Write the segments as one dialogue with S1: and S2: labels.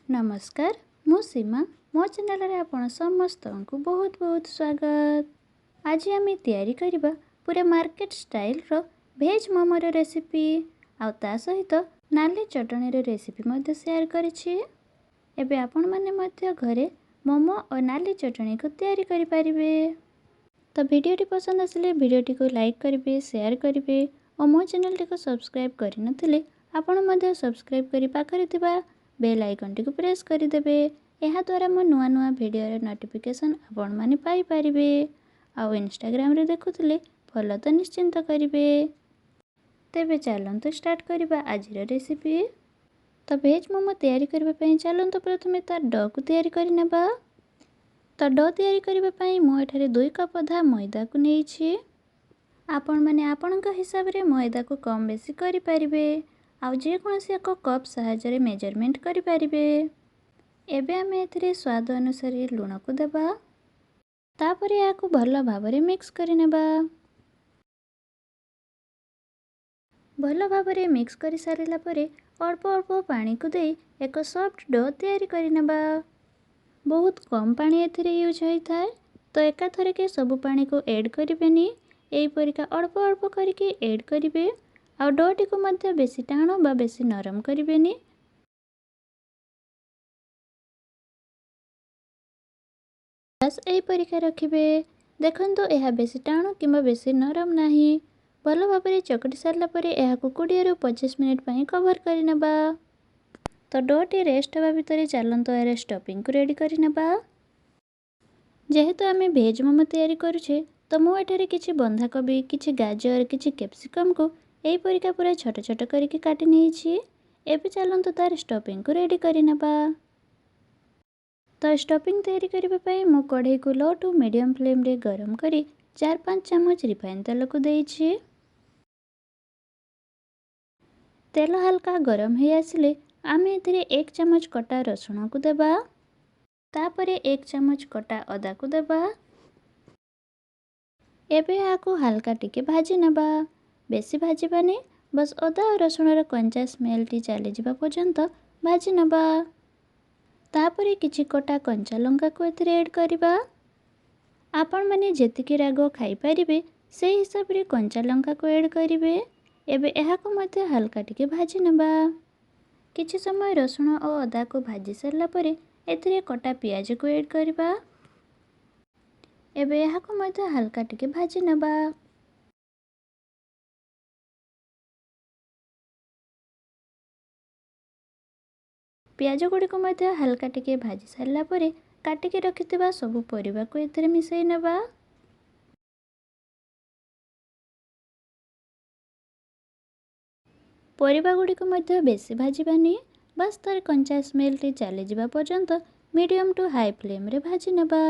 S1: ନମସ୍କାର, ମୁଁ ସୀମା। ମୋ ଚ୍ୟାନେଲରେ ଆପଣ ସମସ୍ତଙ୍କୁ ବହୁତ ବହୁତ ସ୍ୱାଗତ। ଆଜି ଆମେ ତିଆରି କରିବା ପୁରା ମାର୍କେଟ ଷ୍ଟାଇଲର ଭେଜ୍ ମୋମୋର ରେସିପି, ଆଉ ତା ସହିତ ନାଲି ଚଟଣିର ରେସିପି ମଧ୍ୟ ସେୟାର କରିଛି। ଏବେ ଆପଣମାନେ ମଧ୍ୟ ଘରେ ମୋମୋ ଓ ନାଲି ଚଟଣିକୁ ତିଆରି କରିପାରିବେ। ତ ଭିଡ଼ିଓଟି ପସନ୍ଦ ଆସିଲେ ଭିଡ଼ିଓଟିକୁ ଲାଇକ୍ କରିବେ, ସେୟାର କରିବେ ଓ ମୋ ଚ୍ୟାନେଲଟିକୁ ସବସ୍କ୍ରାଇବ୍ କରିନଥିଲେ ଆପଣ ମଧ୍ୟ ସବସ୍କ୍ରାଇବ୍ କରି ପାଖରେ ଥିବା ବେଲ୍ ଆଇକନ୍ଟିକୁ ପ୍ରେସ୍ କରିଦେବେ। ଏହାଦ୍ୱାରା ମୋ ନୂଆ ନୂଆ ଭିଡ଼ିଓର ନୋଟିଫିକେସନ୍ ଆପଣମାନେ ପାଇପାରିବେ। ଆଉ ଇନଷ୍ଟାଗ୍ରାମରେ ଦେଖୁଥିଲେ ଫଲୋ ତ ନିଶ୍ଚିନ୍ତ କରିବେ। ତେବେ ଚାଲନ୍ତୁ ଷ୍ଟାର୍ଟ କରିବା ଆଜିର ରେସିପି। ତ ଭେଜ୍ ମୋମୋ ତିଆରି କରିବା ପାଇଁ ଚାଲନ୍ତୁ ପ୍ରଥମେ ତା ଡୋକୁ ତିଆରି କରିନେବା। ତ do ତିଆରି କରିବା ପାଇଁ ମୁଁ ଏଠାରେ 2 କପ୍ ଅଧା ମଇଦାକୁ ନେଇଛି। ଆପଣମାନେ ଆପଣଙ୍କ ହିସାବରେ ମଇଦାକୁ କମ୍ ବେଶୀ କରିପାରିବେ, ଆଉ ଯେକୌଣସି ଏକ କପ୍ ସାହାଯ୍ୟରେ ମେଜରମେଣ୍ଟ କରିପାରିବେ। ଏବେ ଆମେ ଏଥିରେ ସ୍ୱାଦ ଅନୁସାରେ ଲୁଣକୁ ଦେବା। ତାପରେ ଏହାକୁ ଭଲ ଭାବରେ ମିକ୍ସ କରିନେବା। ଭଲ ଭାବରେ ମିକ୍ସ କରିସାରିଲା ପରେ ଅଳ୍ପ ଅଳ୍ପ ପାଣିକୁ ଦେଇ ଏକ ସଫ୍ଟ do ତିଆରି କରିନେବା। ବହୁତ କମ୍ ପାଣି ଏଥିରେ ୟୁଜ୍ ହୋଇଥାଏ, ତ ଏକାଥରକେ ସବୁ ପାଣିକୁ ଏଡ଼୍ କରିବେନି, ଏହିପରିକା ଅଳ୍ପ ଅଳ୍ପ କରିକି ଏଡ଼୍ କରିବେ। ଆଉ ଡୋଟିକୁ ମଧ୍ୟ ବେଶୀ ଟାଣ ବା ବେଶୀ ନରମ କରିବେନି। ବାସ୍ ଏହିପରିକା ରଖିବେ। ଦେଖନ୍ତୁ, ଏହା ବେଶୀ ଟାଣ କିମ୍ବା ବେଶୀ ନରମ ନାହିଁ। ଭଲ ଭାବରେ ଚକଟି ସାରିଲା ପରେ ଏହାକୁ 20ରୁ 25 ମିନିଟ୍ ପାଇଁ କଭର୍ କରିନେବା। ତ ଡୋଟି ରେଷ୍ଟ ହେବା ଭିତରେ ଚାଲନ୍ତୁ ଏହାର ଷ୍ଟଫିଙ୍ଗକୁ ରେଡ଼ି କରିନେବା। ଯେହେତୁ ଆମେ ଭେଜ୍ ମୋମୋ ତିଆରି କରୁଛେ, ତ ମୁଁ ଏଠାରେ କିଛି ବନ୍ଧାକୋବି, କିଛି ଗାଜର, କିଛି କ୍ୟାପ୍ସିକମ୍କୁ ଏହିପରିକା ପୁରା ଛୋଟ ଛୋଟ କରିକି କାଟି ନେଇଛି। ଏବେ ଚାଲନ୍ତୁ ତାର ଷ୍ଟଫିଙ୍ଗକୁ ରେଡ଼ି କରିନେବା। ତ ଷ୍ଟଫିଙ୍ଗ ତିଆରି କରିବା ପାଇଁ ମୁଁ କଢ଼େଇକୁ ଲୋ ଟୁ ମିଡ଼ିୟମ୍ ଫ୍ଲେମ୍ରେ ଗରମ କରି 4-5 ଚାମଚ ରିଫାଇନ୍ ତେଲକୁ ଦେଇଛି। ତେଲ ହାଲକା ଗରମ ହେଇ ଆସିଲେ ଆମେ ଏଥିରେ 1 ଚାମଚ କଟା ରସୁଣକୁ ଦେବା। ତାପରେ 1 ଚାମଚ କଟା ଅଦାକୁ ଦେବା। ଏବେ ଏହାକୁ ହାଲକା ଟିକେ ଭାଜି ନେବା। ବେଶୀ ଭାଜିବାନି, ବସ୍ ଅଦା ଆଉ ରସୁଣର କଞ୍ଚା ସ୍ମେଲଟି ଚାଲିଯିବା ପର୍ଯ୍ୟନ୍ତ ଭାଜି ନେବା। ତାପରେ କିଛି କଟା କଞ୍ଚା ଲଙ୍କାକୁ ଏଥିରେ ଏଡ଼୍ କରିବା। ଆପଣମାନେ ଯେତିକି ରାଗ ଖାଇପାରିବେ ସେଇ ହିସାବରେ କଞ୍ଚା ଲଙ୍କାକୁ ଏଡ଼୍ କରିବେ। ଏବେ ଏହାକୁ ମଧ୍ୟ ହାଲକା ଟିକେ ଭାଜି ନେବା। କିଛି ସମୟ ରସୁଣ ଓ ଅଦାକୁ ଭାଜି ସାରିଲା ପରେ ଏଥିରେ କଟା ପିଆଜକୁ ଏଡ଼୍ କରିବା। ଏବେ ଏହାକୁ ମଧ୍ୟ ହାଲକା ଟିକେ ଭାଜି ନେବା। ପିଆଜ ଗୁଡ଼ିକୁ ମଧ୍ୟ ହାଲକା ଟିକେ ଭାଜି ସାରିଲା ପରେ କାଟିକି ରଖିଥିବା ସବୁ ପରିବାକୁ ଏଥିରେ ମିଶାଇ ନେବା। ପରିବା ଗୁଡ଼ିକୁ ମଧ୍ୟ ବେଶୀ ଭାଜିବାନି, ବାସ୍ ତାର କଞ୍ଚା ସ୍ମେଲଟି ଚାଲିଯିବା ପର୍ଯ୍ୟନ୍ତ ମିଡ଼ିୟମ୍ ଟୁ ହାଇ ଫ୍ଲେମ୍ରେ ଭାଜି ନେବା।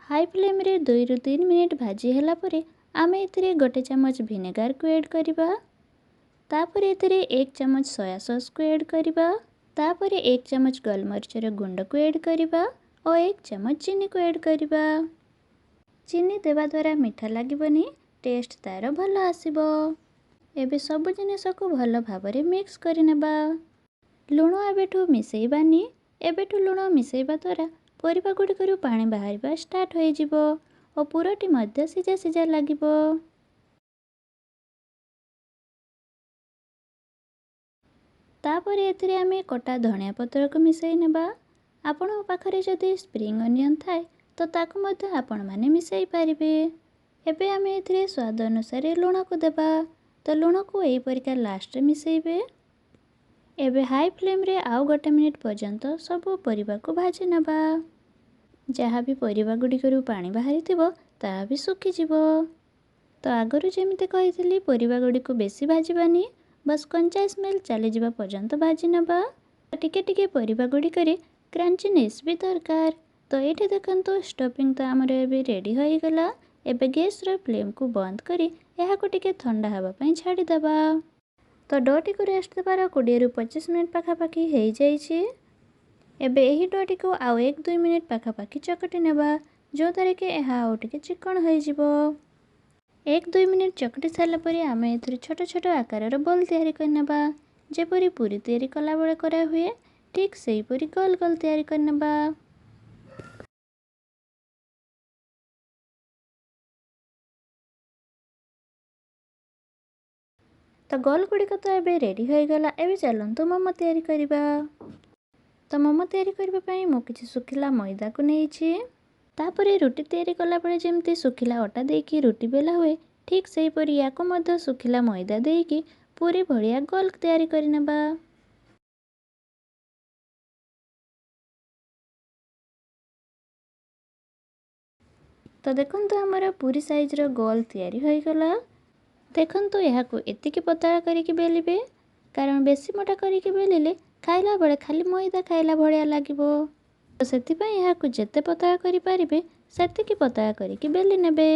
S1: ହାଇ ଫ୍ଲେମ୍ରେ 2ରୁ 3 ମିନିଟ୍ ଭାଜି ହେଲା ପରେ ଆମେ ଏଥିରେ 1 ଚାମଚ ଭିନେଗାରକୁ ଏଡ଼୍ କରିବା। ତାପରେ ଏଥିରେ 1 ଚାମଚ ସୋୟା ସସ୍କୁ ଏଡ଼୍ କରିବା। ତାପରେ 1 ଚାମଚ ଗୋଲମରିଚର ଗୁଣ୍ଡକୁ ଏଡ଼୍ କରିବା ଓ 1 ଚାମଚ ଚିନିକୁ ଏଡ଼୍ କରିବା। ଚିନି ଦେବା ଦ୍ୱାରା ମିଠା ଲାଗିବନି, ଟେଷ୍ଟ ତା'ର ଭଲ ଆସିବ। ଏବେ ସବୁ ଜିନିଷକୁ ଭଲ ଭାବରେ ମିକ୍ସ କରିନେବା। ଲୁଣ ଏବେଠୁ ମିଶାଇବାନି। ଏବେଠୁ ଲୁଣ ମିଶାଇବା ଦ୍ୱାରା ପରିବା ଗୁଡ଼ିକରୁ ପାଣି ବାହାରିବା ଷ୍ଟାର୍ଟ ହୋଇଯିବ ଓ ପୁରଟି ମଧ୍ୟ ସିଝା ସିଝା ଲାଗିବ। ତାପରେ ଏଥିରେ ଆମେ କଟା ଧନିଆ ପତ୍ରକୁ ମିଶାଇ ନେବା। ଆପଣଙ୍କ ପାଖରେ ଯଦି ସ୍ପ୍ରିଙ୍ଗ ଅନିଅନ୍ ଥାଏ ତ ତାକୁ ମଧ୍ୟ ଆପଣମାନେ ମିଶାଇ ପାରିବେ। ଏବେ ଆମେ ଏଥିରେ ସ୍ୱାଦ ଅନୁସାରେ ଲୁଣକୁ ଦେବା। ତ ଲୁଣକୁ ଏହିପରିକା ଲାଷ୍ଟରେ ମିଶାଇବେ। ଏବେ ହାଇ ଫ୍ଲେମ୍ରେ ଆଉ 1 ମିନିଟ୍ ପର୍ଯ୍ୟନ୍ତ ସବୁ ପରିବାକୁ ଭାଜି ନେବା। ଯାହା ବି ପରିବା ଗୁଡ଼ିକରୁ ପାଣି ବାହାରିଥିବ ତାହା ବି ଶୁଖିଯିବ। ତ ଆଗରୁ ଯେମିତି କହିଥିଲି, ପରିବା ଗୁଡ଼ିକୁ ବେଶୀ ଭାଜିବାନି, ବାସ୍ କଞ୍ଚା ସ୍ମେଲ୍ ଚାଲିଯିବା ପର୍ଯ୍ୟନ୍ତ ଭାଜି ନେବା। ଟିକେ ଟିକେ ପରିବା ଗୁଡ଼ିକରେ କ୍ରଞ୍ଚିନେସ୍ ବି ଦରକାର। ତ ଏଇଠି ଦେଖନ୍ତୁ, ଷ୍ଟଫିଙ୍ଗ ତ ଆମର ଏବେ ରେଡ଼ି ହୋଇଗଲା। ଏବେ ଗ୍ୟାସ୍ର ଫ୍ଲେମ୍କୁ ବନ୍ଦ କରି ଏହାକୁ ଟିକେ ଥଣ୍ଡା ହେବା ପାଇଁ ଛାଡ଼ିଦେବା। ତ ଡୋଟିକୁ ରେଷ୍ଟ ଦେବାର 20ରୁ 25 ମିନିଟ୍ ପାଖାପାଖି ହେଇଯାଇଛି। ଏବେ ଏହି ଡୋଟିକୁ ଆଉ 1-2 ମିନିଟ୍ ପାଖାପାଖି ଚକଟି ନେବା, ଯେଉଁଦ୍ୱାରା କି ଏହା ଆଉ ଟିକେ ଚିକ୍କଣ ହୋଇଯିବ। 1-2 ମିନିଟ୍ ଚକଟି ସାରିଲା ପରେ ଆମେ ଏଥିରେ ଛୋଟ ଛୋଟ ଆକାରର ବଲ୍ ତିଆରି କରିନେବା। ଯେପରି ପୁରୀ ତିଆରି କଲାବେଳେ କରାହୁଏ, ଠିକ୍ ସେହିପରି ଗୋଲ ଗୋଲ ତିଆରି କରିନେବା। ତ ଗୋଲ ଗୁଡ଼ିକ ତ ଏବେ ରେଡ଼ି ହୋଇଗଲା। ଏବେ ଚାଲନ୍ତୁ ମୋମୋ ତିଆରି କରିବା। ତ ମୋମୋ ତିଆରି କରିବା ପାଇଁ ମୁଁ କିଛି ଶୁଖିଲା ମଇଦାକୁ ନେଇଛି। ତାପରେ ରୁଟି ତିଆରି କଲାବେଳେ ଯେମିତି ଶୁଖିଲା ଅଟା ଦେଇକି ରୁଟି ବେଲା ହୁଏ, ଠିକ୍ ସେହିପରି ୟାକୁ ମଧ୍ୟ ଶୁଖିଲା ମଇଦା ଦେଇକି ପୁରୀ ଭଳିଆ ଗୋଲ ତିଆରି କରିନେବା। ତ ଦେଖନ୍ତୁ, ଆମର ପୁରୀ ସାଇଜ୍ର ଗୋଲ ତିଆରି ହୋଇଗଲା। ଦେଖନ୍ତୁ, ଏହାକୁ ଏତିକି ପତଳା କରିକି ବେଲିବେ, କାରଣ ବେଶୀ ମୋଟା କରିକି ବେଲିଲେ ଖାଇଲା ବେଳେ ଖାଲି ମଇଦା ଖାଇଲା ଭଳିଆ ଲାଗିବ। ତ ସେଥିପାଇଁ ଏହାକୁ ଯେତେ ପତଳା କରିପାରିବେ ସେତିକି ପତଳା କରିକି ବେଲି ନେବେ।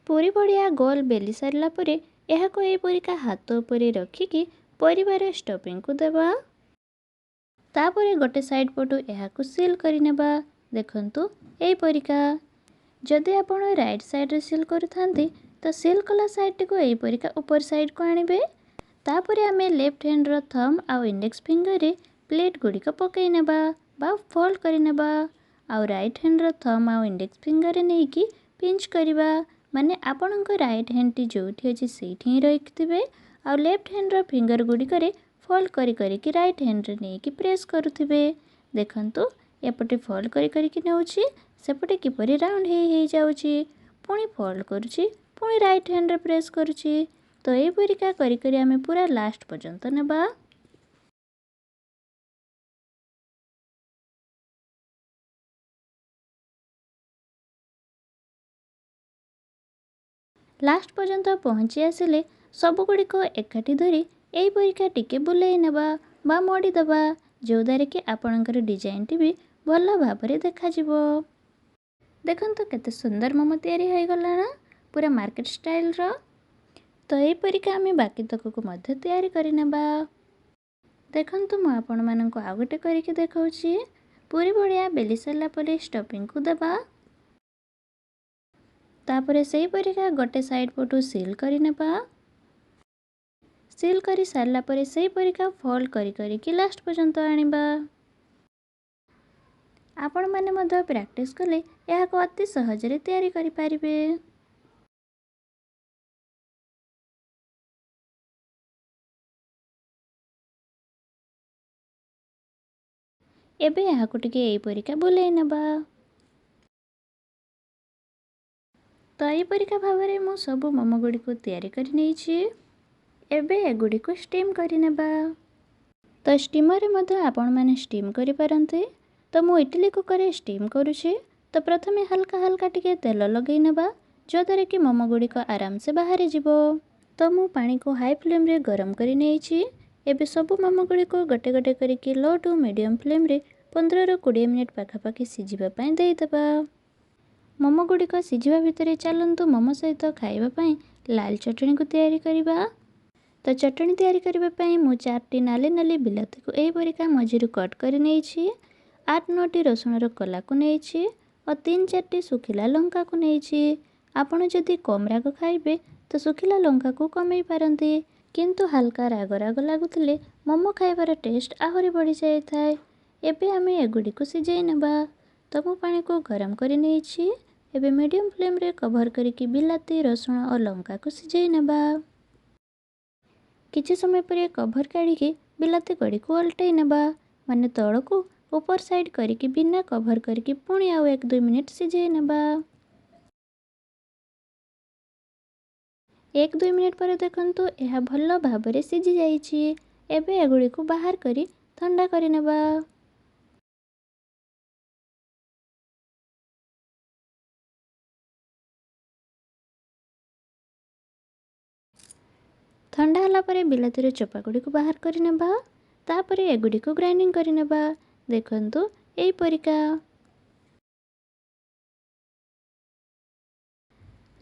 S1: ପୁରୀ ଭଳିଆ ଗୋଲ ବେଲି ସାରିଲା ପରେ ଏହାକୁ ଏହିପରିକା ହାତ ଉପରେ ରଖିକି ପରିବାର ଷ୍ଟଫିଂକୁ ଦେବା। ତାପରେ ଗୋଟେ ସାଇଡ଼୍ ପଟୁ ଏହାକୁ ସିଲ୍ କରିନେବା। ଦେଖନ୍ତୁ, ଏହିପରିକା। ଯଦି ଆପଣ ରାଇଟ୍ ସାଇଡ଼୍ରେ ସିଲ୍ କରୁଥାନ୍ତି, ତ ସିଲ୍ କଲା ସାଇଡ଼୍ଟିକୁ ଏହିପରିକା ଉପର ସାଇଡ଼୍କୁ ଆଣିବେ। ତାପରେ ଆମେ ଲେଫ୍ଟ ହ୍ୟାଣ୍ଡର ଥମ୍ ଆଉ ଇଣ୍ଡେକ୍ସ ଫିଙ୍ଗରରେ ପ୍ଲେଟ୍ ଗୁଡ଼ିକ ପକାଇ ନେବା ବା ଫୋଲ୍ଡ କରିନେବା, ଆଉ ରାଇଟ୍ ହ୍ୟାଣ୍ଡର ଥମ୍ ଆଉ ଇଣ୍ଡେକ୍ସ ଫିଙ୍ଗରରେ ନେଇକି ପିଞ୍ଚ କରିବା। ମାନେ ଆପଣଙ୍କ ରାଇଟ୍ ହ୍ୟାଣ୍ଡଟି ଯେଉଁଠି ଅଛି ସେଇଠି ହିଁ ରଖିଥିବେ, ଆଉ ଲେଫ୍ଟ ହ୍ୟାଣ୍ଡର ଫିଙ୍ଗର ଗୁଡ଼ିକରେ ଫୋଲ୍ଡ କରି କରିକି ରାଇଟ୍ ହ୍ୟାଣ୍ଡରେ ନେଇକି ପ୍ରେସ୍ କରୁଥିବେ। ଦେଖନ୍ତୁ, ଏପଟେ ଫୋଲ୍ଡ କରି କରିକି ନେଉଛି, ସେପଟେ କିପରି ରାଉଣ୍ଡ ହେଇ ହେଇଯାଉଛି। ପୁଣି ଫୋଲ୍ଡ କରୁଛି, ପୁଣି ରାଇଟ୍ ହ୍ୟାଣ୍ଡରେ ପ୍ରେସ୍ କରୁଛି। ତ ଏହିପରିକା କରି କରି ଆମେ ପୁରା ଲାଷ୍ଟ ପର୍ଯ୍ୟନ୍ତ ନେବା। ଲାଷ୍ଟ ପର୍ଯ୍ୟନ୍ତ ପହଞ୍ଚି ଆସିଲେ ସବୁଗୁଡ଼ିକ ଏକାଠି ଧରି ଏହିପରିକା ଟିକେ ବୁଲେଇ ନେବା ବା ମୋଡ଼ି ଦେବା, ଯେଉଁଦ୍ୱାରା କି ଆପଣଙ୍କର ଡିଜାଇନଟି ବି ଭଲ ଭାବରେ ଦେଖାଯିବ। ଦେଖନ୍ତୁ, କେତେ ସୁନ୍ଦର ମୋମୋ ତିଆରି ହୋଇଗଲା ନା, ପୁରା ମାର୍କେଟ ଷ୍ଟାଇଲର। ତ ଏହିପରିକା ଆମେ ବାକି ତକକୁ ମଧ୍ୟ ତିଆରି କରିନେବା। ଦେଖନ୍ତୁ, ମୁଁ ଆପଣମାନଙ୍କୁ ଆଉ ଗୋଟେ କରିକି ଦେଖାଉଛି। ପୁରୀ ଭଳିଆ ବେଲି ସାରିଲା ପରେ ଷ୍ଟଫିଂକୁ ଦେବା। ତାପରେ ସେହିପରିକା ଗୋଟେ ସାଇଡ଼୍ ପଟୁ ସିଲ୍ କରିନେବା। ସିଲ୍ କରି ସାରିଲା ପରେ ସେହିପରିକା ଫୋଲ୍ଡ କରି କରିକି ଲାଷ୍ଟ ପର୍ଯ୍ୟନ୍ତ ଆଣିବା। ଆପଣମାନେ ମଧ୍ୟ ପ୍ରାକ୍ଟିସ୍ କଲେ ଏହାକୁ ଅତି ସହଜରେ ତିଆରି କରିପାରିବେ। ଏବେ ଏହାକୁ ଟିକେ ଏହିପରିକା ବୁଲେଇ ନେବା। ତ ଏହିପରିକା ଭାବରେ ମୁଁ ସବୁ ମୋମୋ ଗୁଡ଼ିକୁ ତିଆରି କରି ନେଇଛି। ଏବେ ଏଗୁଡ଼ିକୁ ଷ୍ଟିମ୍ କରିନେବା। ତ ଷ୍ଟିମରରେ ମଧ୍ୟ ଆପଣମାନେ ଷ୍ଟିମ୍ କରିପାରନ୍ତି। ତ ମୁଁ ଇଟିଲି କୁକରରେ ଷ୍ଟିମ୍ କରୁଛି। ତ ପ୍ରଥମେ ହାଲକା ହାଲକା ଟିକେ ତେଲ ଲଗାଇ ନେବା, ଯଦ୍ୱାରା କି ମୋମୋ ଗୁଡ଼ିକ ଆରାମସେ ବାହାରି ଯିବ। ତ ମୁଁ ପାଣିକୁ ହାଇ ଫ୍ଲେମ୍ରେ ଗରମ କରି ନେଇଛି। ଏବେ ସବୁ ମୋମୋ ଗୁଡ଼ିକୁ ଗୋଟେ ଗୋଟେ କରିକି ଲୋ ଟୁ ମିଡ଼ିୟମ୍ ଫ୍ଲେମ୍ରେ 15ରୁ 20 ମିନିଟ୍ ପାଖାପାଖି ସିଝିବା ପାଇଁ ଦେଇଦେବା। ମୋମୋ ଗୁଡ଼ିକ ସିଝିବା ଭିତରେ ଚାଲନ୍ତୁ ମୋମୋ ସହିତ ଖାଇବା ପାଇଁ ଲାଲ ଚଟଣିକୁ ତିଆରି କରିବା। ତ ଚଟଣି ତିଆରି କରିବା ପାଇଁ ମୁଁ 4ଟି ନାଲି ନାଲି ବିଲାତିକୁ ଏହିପରିକା ମଝିରୁ କଟ୍ କରି ନେଇଛି, 8-9ଟି ରସୁଣର କୋଲାକୁ ନେଇଛି ଓ 3-4ଟି ଶୁଖିଲା ଲଙ୍କାକୁ ନେଇଛି। ଆପଣ ଯଦି କମ୍ ରାଗ ଖାଇବେ ତ ଶୁଖିଲା ଲଙ୍କାକୁ କମେଇ ପାରନ୍ତି, କିନ୍ତୁ ହାଲକା ରାଗ ରାଗ ଲାଗୁଥିଲେ ମୋମୋ ଖାଇବାର ଟେଷ୍ଟ ଆହୁରି ବଢ଼ିଯାଇଥାଏ। ଏବେ ଆମେ ଏଗୁଡ଼ିକୁ ସିଝେଇ ନେବା। ତ ମୁଁ ପାଣିକୁ ଗରମ କରି ନେଇଛି। ଏବେ ମିଡ଼ିୟମ୍ ଫ୍ଲେମ୍ରେ କଭର୍ କରିକି ବିଲାତି, ରସୁଣ ଓ ଲଙ୍କାକୁ ସିଝେଇ ନେବା। କିଛି ସମୟ ପରେ କଭର୍ କାଢ଼ିକି ବିଲାତି ଗୁଡ଼ିକୁ ଓଲଟେଇ ନେବା, ମାନେ ତଳକୁ ଉପର ସାଇଡ଼୍ କରିକି ବିନା କଭର୍ କରିକି ପୁଣି ଆଉ 1-2 ମିନିଟ୍ ସିଝେଇ ନେବା। 1-2 ମିନିଟ୍ ପରେ ଦେଖନ୍ତୁ, ଏହା ଭଲ ଭାବରେ ସିଝି ଯାଇଛି। ଏବେ ଏଗୁଡ଼ିକୁ ବାହାର କରି ଥଣ୍ଡା କରିନେବା। ଥଣ୍ଡା ହେଲା ପରେ ବିଲାତିର ଚୋପା ଗୁଡ଼ିକୁ ବାହାର କରିନେବା। ତାପରେ ଏଗୁଡ଼ିକୁ ଗ୍ରାଇଣ୍ଡିଙ୍ଗ କରିନେବା। ଦେଖନ୍ତୁ, ଏହିପରିକା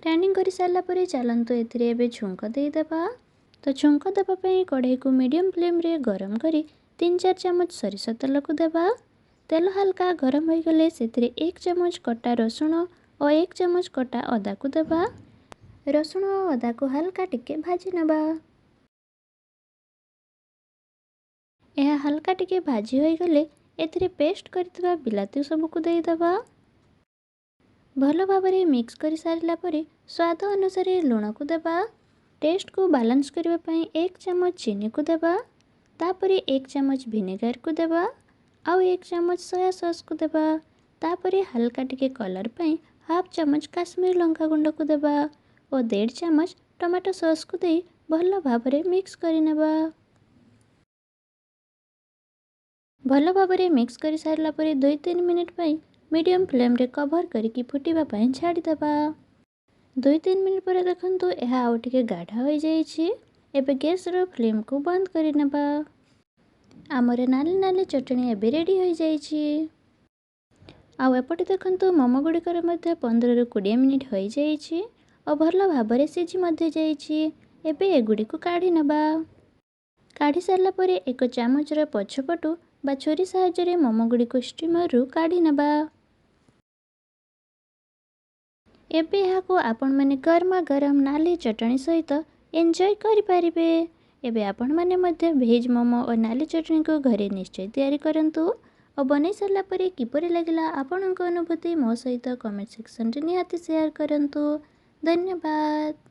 S1: ଗ୍ରାଇଣ୍ଡିଙ୍ଗ କରିସାରିଲା ପରେ ଚାଲନ୍ତୁ ଏଥିରେ ଏବେ ଛୁଙ୍କ ଦେଇଦେବା। ତ ଛୁଙ୍କ ଦେବା ପାଇଁ କଢ଼େଇକୁ ମିଡ଼ିୟମ୍ ଫ୍ଲେମ୍ରେ ଗରମ କରି 3-4 ଚାମଚ ସୋରିଷ ତେଲକୁ ଦେବା। ତେଲ ହାଲକା ଗରମ ହୋଇଗଲେ ସେଥିରେ 1 ଚାମଚ କଟା ରସୁଣ ଓ 1 ଚାମଚ କଟା ଅଦାକୁ ଦେବା। ରସୁଣ ଓ ଅଦାକୁ ହାଲକା ଟିକେ ଭାଜି ନେବା। ଏହା ହାଲକା ଟିକେ ଭାଜି ହୋଇଗଲେ ଏଥିରେ ପେଷ୍ଟ କରିଥିବା ବିଲାତି ସବୁକୁ ଦେଇଦେବା। ଭଲ ଭାବରେ ମିକ୍ସ କରିସାରିଲା ପରେ ସ୍ୱାଦ ଅନୁସାରେ ଲୁଣକୁ ଦେବା। ଟେଷ୍ଟକୁ ବାଲାନ୍ସ କରିବା ପାଇଁ 1 ଚାମଚ ଚିନିକୁ ଦେବା। ତାପରେ 1 ଚାମଚ ଭିନେଗାରକୁ ଦେବା ଆଉ 1 ଚାମଚ ସୋୟା ସସ୍କୁ ଦେବା। ତାପରେ ହାଲକା ଟିକେ କଲର୍ ପାଇଁ ହାଫ୍ ଚାମଚ କାଶ୍ମୀର ଲଙ୍କା ଗୁଣ୍ଡକୁ ଦେବା ଓ 1.5 ଚାମଚ ଟମାଟୋ ସସ୍କୁ ଦେଇ ଭଲ ଭାବରେ ମିକ୍ସ କରିନେବା। ଭଲ ଭାବରେ ମିକ୍ସ କରିସାରିଲା ପରେ 2-3 ମିନିଟ୍ ପାଇଁ ମିଡ଼ିୟମ୍ ଫ୍ଲେମ୍ରେ କଭର୍ କରିକି ଫୁଟିବା ପାଇଁ ଛାଡ଼ିଦେବା। 2-3 ମିନିଟ୍ ପରେ ଦେଖନ୍ତୁ ଏହା ଆଉ ଟିକେ ଗାଢ଼ା ହୋଇଯାଇଛି। ଏବେ ଗ୍ୟାସ୍ର ଫ୍ଲେମ୍କୁ ବନ୍ଦ କରିନେବା। ଆମର ନାଲି ନାଲି ଚଟଣି ଏବେ ରେଡ଼ି ହୋଇଯାଇଛି। ଆଉ ଏପଟେ ଦେଖନ୍ତୁ ମୋମୋ ଗୁଡ଼ିକର ମଧ୍ୟ 15ରୁ 20 ମିନିଟ୍ ହୋଇଯାଇଛି ଓ ଭଲ ଭାବରେ ସିଝି ମଧ୍ୟ ଯାଇଛି। ଏବେ ଏଗୁଡ଼ିକୁ କାଢ଼ି ନେବା। କାଢ଼ି ସାରିଲା ପରେ ଏକ ଚାମଚର ପଛପଟୁ ବା ଛୁରୀ ସାହାଯ୍ୟରେ ମୋମୋ ଗୁଡ଼ିକୁ ଷ୍ଟିମରରୁ କାଢ଼ି ନେବା। ଏବେ ଏହାକୁ ଆପଣମାନେ ଗରମା ଗରମ ନାଲି ଚଟଣି ସହିତ ଏନ୍ଜୟ କରିପାରିବେ। ଏବେ ଆପଣମାନେ ମଧ୍ୟ ଭେଜ୍ ମୋମୋ ଓ ନାଲି ଚଟଣିକୁ ଘରେ ନିଶ୍ଚୟ ତିଆରି କରନ୍ତୁ ଓ ବନେଇ ସାରିଲା ପରେ କିପରି ଲାଗିଲା ଆପଣଙ୍କ ଅନୁଭୂତି ମୋ ସହିତ କମେଣ୍ଟ ସେକ୍ସନରେ ନିହାତି ସେୟାର କରନ୍ତୁ। ଧନ୍ୟବାଦ।